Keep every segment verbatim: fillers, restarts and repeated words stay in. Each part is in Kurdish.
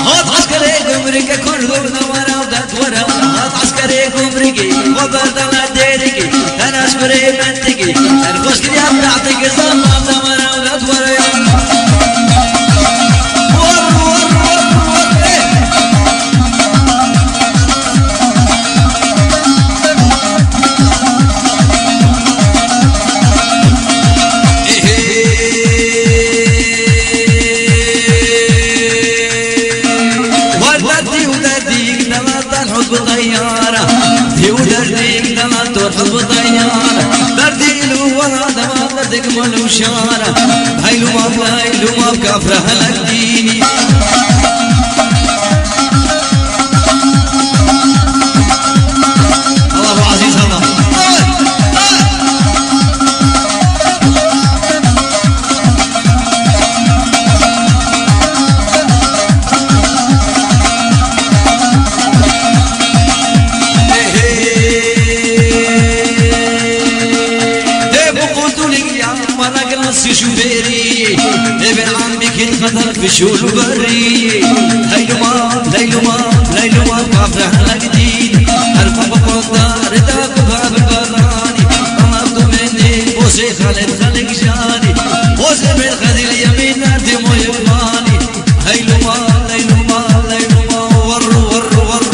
Hat eskerê gumrikê Kurd û newera û detwera. Hat eskerê gumrikê, xwe berdana dêrikê. Her eskerê mentikê, her xweşkiriya bi dehtekê, zaf maf newera û detwera. War, war, war, war, eh. War derdî û derdî, dema te hut bi teyara. Dî û derdî, dema te hut bi teyara. Derdî lû wala, dema derdî gumel û şara. Hey lûma, hey lûma, kafre helek dînî. Allahu Aziz Allah. Hey, hey. Dê bi qutulî ya, malak nasî şûberî. Dê bi amî Kîn qedem fişûl berî. Leylûma, leylûma, leylûma, kafre helek dîn. Her xwe bi qandar da, bi ba, bi baranî. Ama tu mendî, bozê Xalid, Xalid Janî. Bozê ben Xedîl Yemîn, nerdi moyê manî. Leylûma, leylûma, leylûma, war, war, war.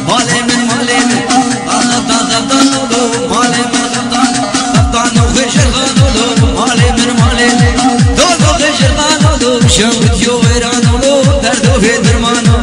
Malê min, malê min, axaftan, xaftan, oğlum, malê min, xaftan, xaftan, û xêşir xan, oğlum, malê min, malê min, dodo xêşir xan, oğlum, şewit yo wêran, oğlum, derdo hê dirman, oğlum.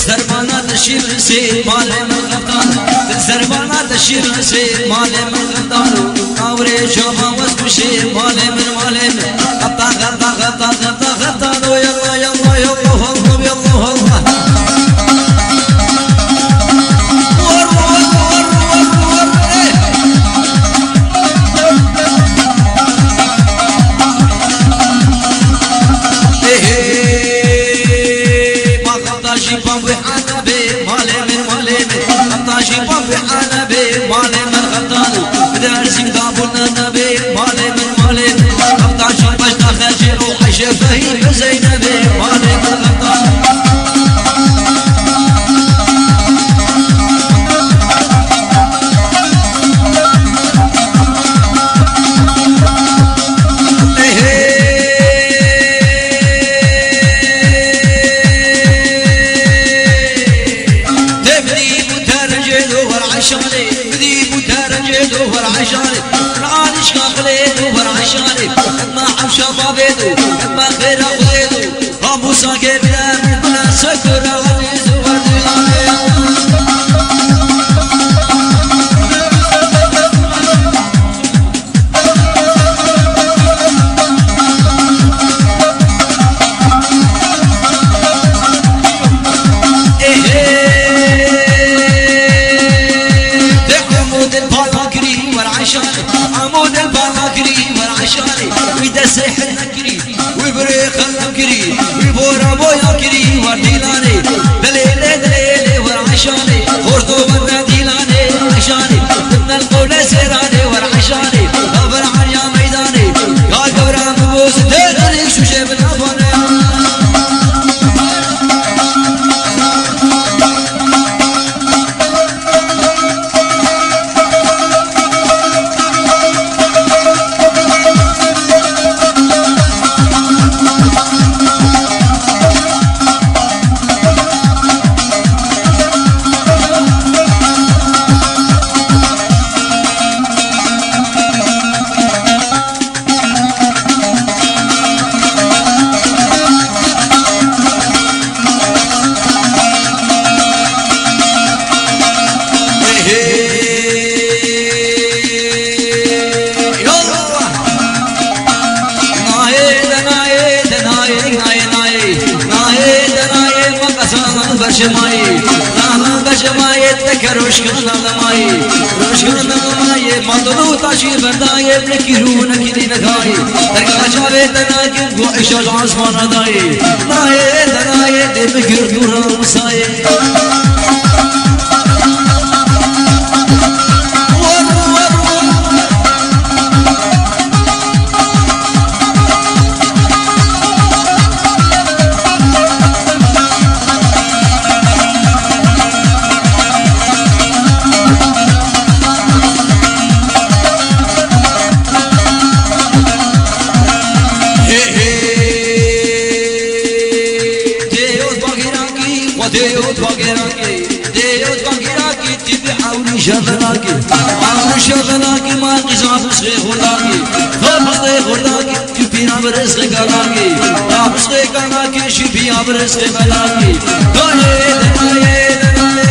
Serbana te şîr sê, malê min xeftan. Serbana te şîr sê, malê min xeftan. Awrê şama wes kuşê, malê min, malê min. Xeftan, xeftan, xeftan, xeftan, xeftan. O yalla, yalla, yalla, yalla, yalla, yalla. Eşanê, hema hemşa bavê do, hema xêra xwedê do. Ramûsa ke bide, bide sekura, hemî zuwar dîlanê. Ê hê, de Amûd el Balakirî wer eşanê, Amûd el Balakirî wer eşanê, wî destê hil nekirî, wî birê xelem kirî, wî bora boya kirî wer dîlanê, dilê lê dilê lê wer eşanê, xorto bende dîlanê wer eşanê, nel qewle sêranê wer eşanê, ya ber Erya meydanê, ya gewra min boz, dê dilê şûşê bin afane. Berşemayê, nahna berşemayê, teke roşkirina lemayê, roşkirina lemayê, mandolo taşî berdayê, nekî rû nekî dî nekayê, derga çavê te nakim, ku îşa ji asmana dayê, nayê, te nayê, dê bigir dûra wisa ye. Dê yot bagîrakî, xwedê yot bagîrakî, dê yot bagîrakî, tî bi ewrî şevelakî, ewrî şevelakî, ma qîza bi sê xurdakî, xwe bi sê xurdakî, tî pîna bi rizqê galakî, ya bi rizqê galakî, şî pîya bi rizqê melakî. Dayê, dayê, dayê.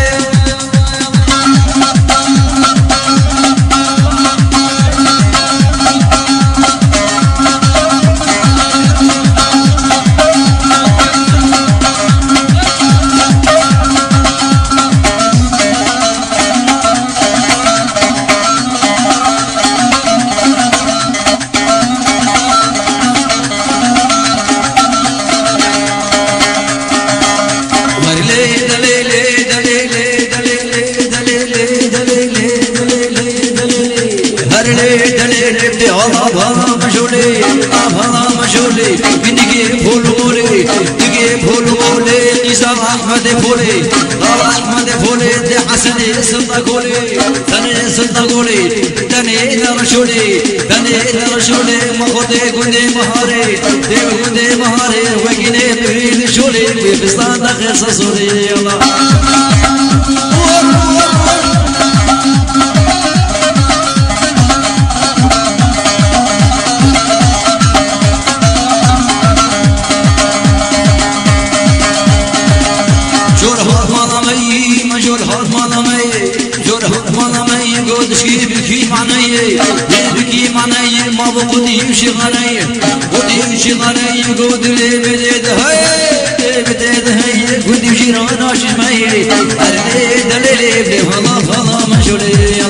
Her lê delê lê de ala bala majolê, a bala majolê, bindigê pol molê, digê pol molê, qîza Ahmedê polê, bala Ahmedê polê, de Hesenê Sultan Kolê, Hesenê Sultan Kolê. Tenê ne rişolê, tenê ne rişolê, ma xwe tê gundê miharê, tê gundê miharê, wekî nê bivî li şolê, wê bistan de xêsa sorê, Allah. Jor hat mala me yî, me jor hat mala me yê. Jor hat mala me yê, go dişkî bikî maneyê. Yê bikî maneyê, ma bi qudî û şîxaneyê. Qudî û şîxaneyê, go dilê min ê de hey, dilê min ê de hey, gundî û jîrana şîmeyê. Her lê delê lê, lê hala hala me jolê ya.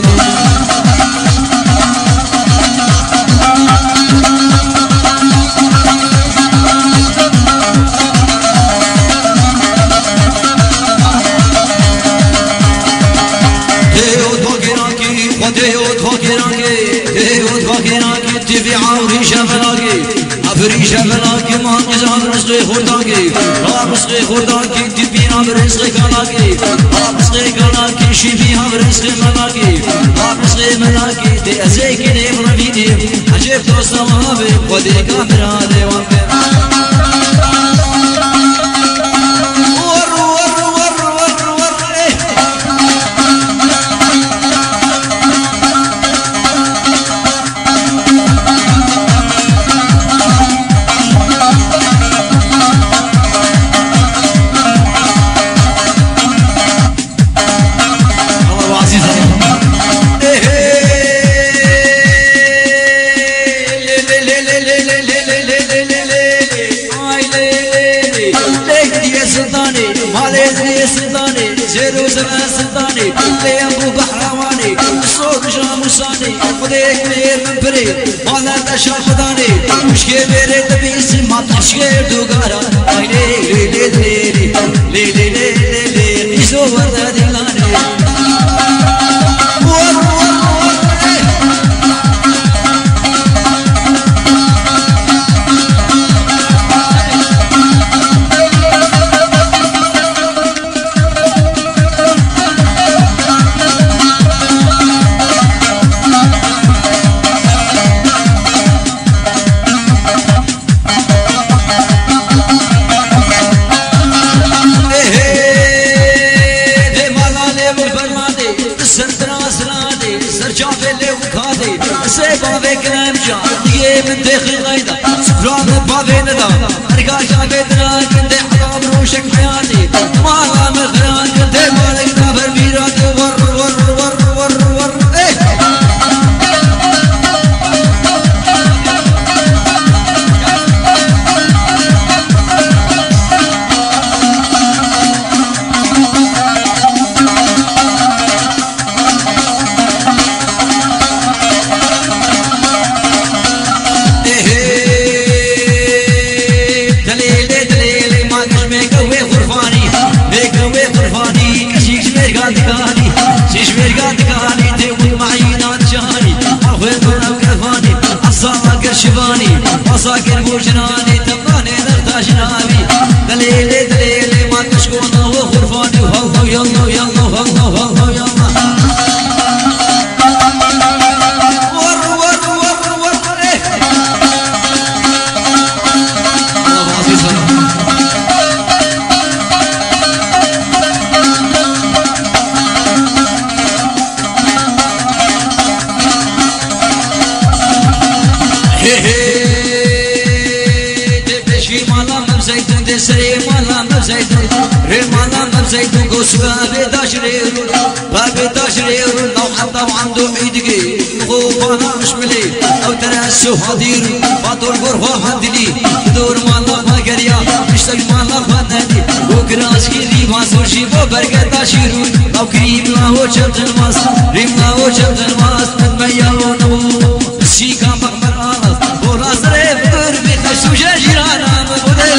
Dê ot bagêrakî, xwe dê ot bagêrakî, dê ot bagêrakî, tîvî ewrî şevelakî, ewrî şevelakî, ma qîza rizqê xurdakî, ma rizqê xurdakî, tîvî ewrî rizqê kalakî, ma rizqê kalakî, şîvî ewrî rizqê melakî, ma rizqê melakî, dê ez ê kinê revînê, ecêb dosta wan be, xwe dê kamera dê wan be. Lê em bû behrewanê, sor ji Amûsanê, Xwedê mêr min pirê, mala te şaxudanê, wişkê mêrê te bîsî, ma taşkê dugara. Ay lê, lê, lê, lê, lê, lê, lê, lê, lê, lê, îzo werde dîlanê. War, war, war, ê. Ê hê, dê mala lê wir bermadê, ser dira ziradê, ser çavê lê û kadê, sê bavê kilemca, diyê min têxî qayda, sufra min bavê neda. Erga çavê dira gindê heta mirûşek heyatê. Mala min xira gindê malek da ber mîratê war, war, war, war, war. Ê! Ê hê, dilê lê, dilê lê, ma giş mêke wê xurfanî, mêke wê xurfanî, keşîk ji mêrga dikanî, ji ji mêrga dikanî, tê û mayîna dicanî, ma xwe to ew kefanî, asa ma gir şivanî, asa gir bo jinanî, temanê nexta jinavî. Dilê lê, dilê lê, ma giş kona wê xurfanî, hal, hal, yalla, yalla, hal, hal, hal, hal, yalla. Hê hê, dê pêşî mala mevzeydin, dê serê mala mevzeydin, rê mala mevzeydin, gosuga vê daş rê rû. Bavê taşrê û nav heta wan do ey digê. Xo bana mişmilê. Ew tere suhadir. Batol gor xo handilî. Dor mala xo geriya. Piştek mala xo nedî. Û kirazkî rî vazor jî bo berge taşî rû. Ew kirî mla ho çetin mas. Rî mla ho çetin mas. Min meya o nabû. Sîka mexmer alas. Bo razirê bir bir. Suje jîrana min xwedê.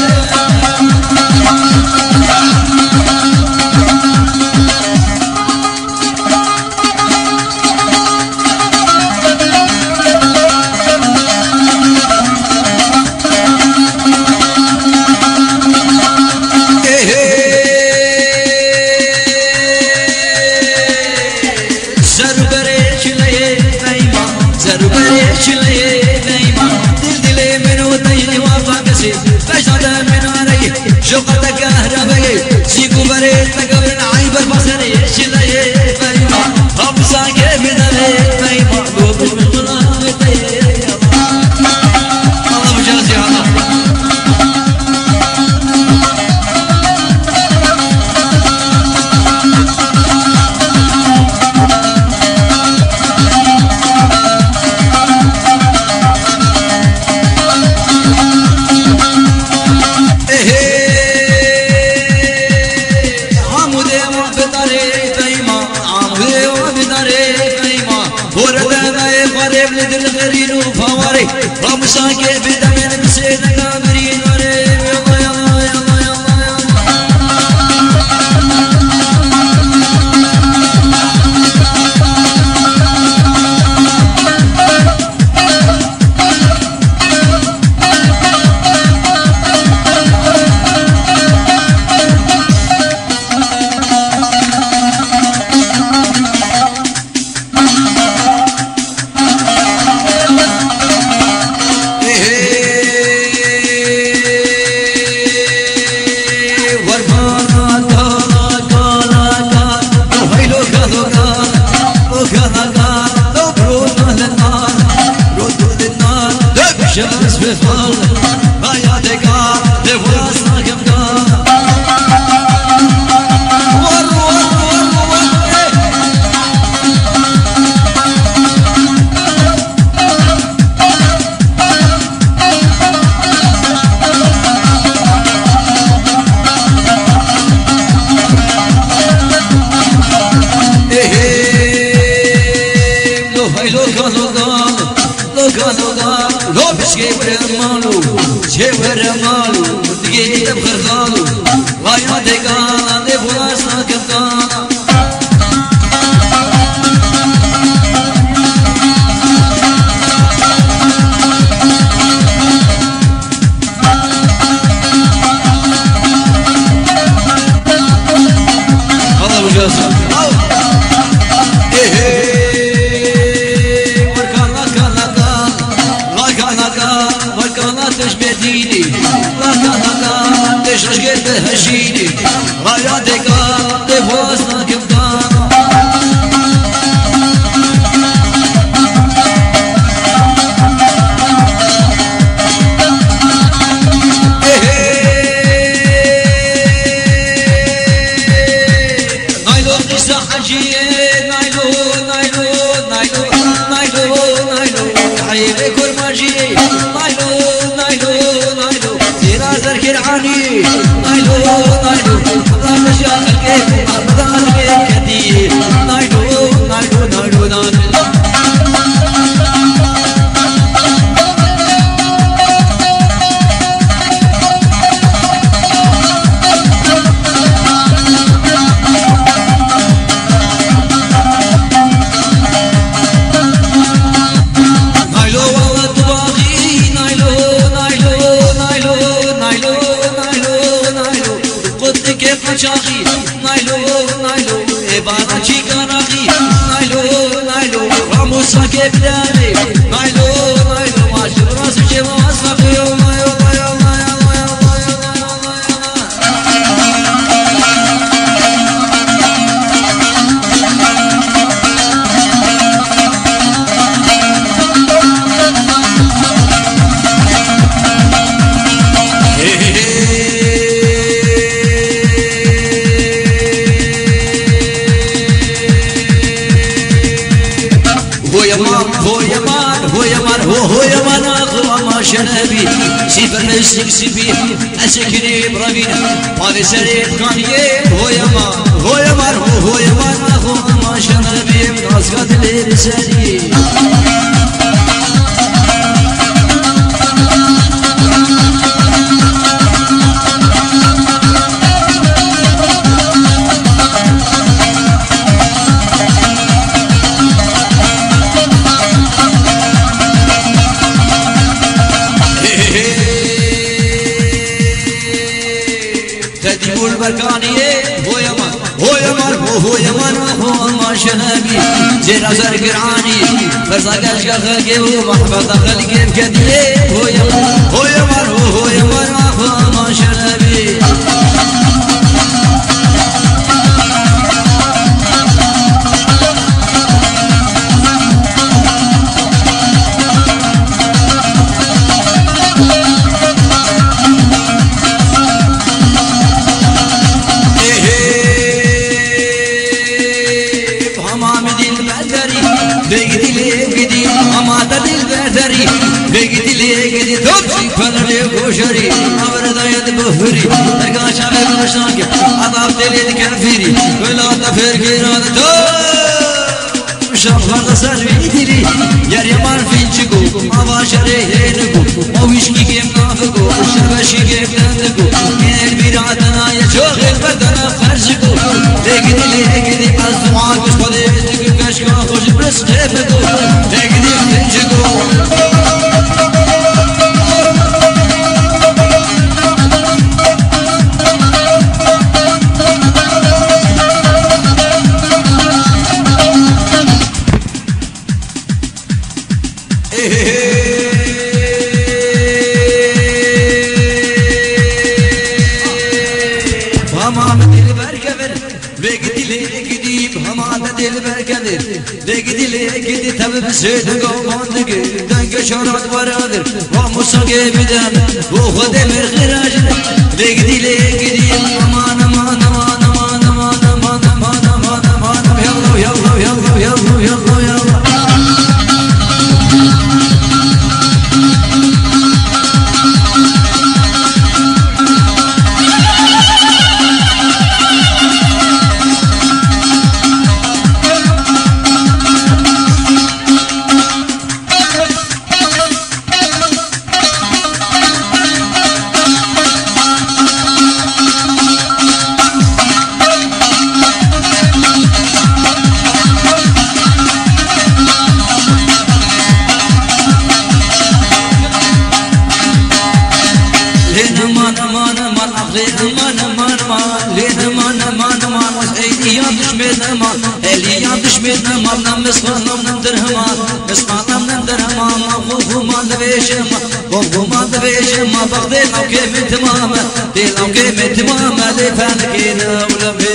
Ser û berê çileyê peyma, ser û berê çileyê peyma. Dil dilê min û teyê wa fakisê, beşa de min areyê. Ji qate kehrabeyê, sîk û berê tekevin, ey berbaserê, çileyê peyma. Qamisa ke bidemê peyma, lo bişmin xuna teyê. Allah bicazî Allah. Ehê, amûdê wan bidarê peyma, amûdê wan bidarê peyma. Hore de nayê xwarê bi dil xerîn û pawarê. Ramişa ke bi demên bi sêdeka birîn warê. Yalla, yalla, yalla, yalla, yalla. Malo, çêwere malo, digê te bi xirxalo, raya dêka, dê bola sakin ka. Allah ucasın. Al. Ehe. Arkana kanaka. Laka laka, laka la teş bedînî. Laka laka, teş rejgê te hejînî. Raya dêka, te boğazna kiftan. Ehe. Naylo qîsa heciyê, naylo, naylo, naylo, naylo, naylo. Heyvê kurmanciyê, naylo, naylo, naylo. Zêra zerkêr anî, naylo, naylo. Ramijiya xelkê, armada xelkê kediyê, naylo, naylo, naylo, naylo. Naylo wala tu baxî, naylo, naylo, naylo, naylo, naylo, naylo. Qutlikê qaçaxî, naylo, naylo. Ê bana çîkanaxî, naylo, naylo. Ramusa kê bidanê, naylo, naylo. Maşin razî çê masa qiyoma, yola, yola, yola, yola, yola, yola. Hoyamar, hoyamar, hoyamar, ho, hoyamar, ax, ama şenebi. Sifir meslik sibi. Eşekirî bi revîn, parê serê kaniyê, hoyama, hoyama, ho, hoyama, ho, ama şenebi, nazga dilê bi serî. Te dîbûl berkaniyê, hoyeman, hoyeman, ho, hoyeman, ho, ma şenebi. Zêra zer giranî, berza gejga xelkê û mahbeta xelkê kediyê, hoyeman, hoyeman, ho, hoyeman, ho, ma şenebi. Hema mi dilber derî, vê gidî lê gidî, hema te dilber derî, vê gidî lê gidî, top çî pelerê goşerî, avre dayet buhurî, derga çavê başan ke, adab telê dikefirî, wela te fêr gêran top. Şaflarda ser vî dilî, yer yaman fîçigo, ava şerê hênigo, ma wîşkî kêm nafigo, şerbeşî kêm dendigo, kêl bîra te naye, çoxêl berdana qerjigo. Lê gidî, lê gidî, ez dua kuş xwedê dikim, keşka xwe ji pirs qê bigo. Lê gidî, fîçigo. Hema min dilber kevir, vê gidî lê gidî, hema te dilber kevir. Lê gidî lê gidî, te bi sê dinga bandigi, denge şarat weradir. Ramusa gê bidem, bo xwedê mir xiraj. Lê gidî lê gidî, aman, aman, aman, aman, aman, aman, aman, aman, aman, aman, yallah, yallah, yallah, yallah, yallah, yallah. Aman, aman, aman, aman, aman, aman, lê aman, aman, aman, wez eyliya dişmê aman, eyliya dişmê aman, nem misqal, nem, nem dirhema, misqal, nem, nem dirhema, ma xû, xû, ma dibêje ma, xû, xû, ma dibêje ma, bexdê lawkê min timam e, dê lawkê min timam e, lê felkê ne ewlemê.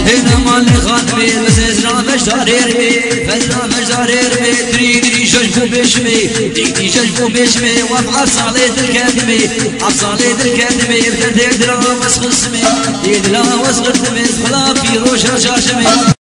Hêna malê xanimê, li zezra beşdarê ribê, vezra beşdarê ribê, dirî dirî şeş bû beşimê, dirî dirî şeş bû beşimê, wef af salê dil kedimê, af salê dil kedimê, bi derdê dila wez xistimê, dê dila wez xistimê, xila pîroşa şaşimê.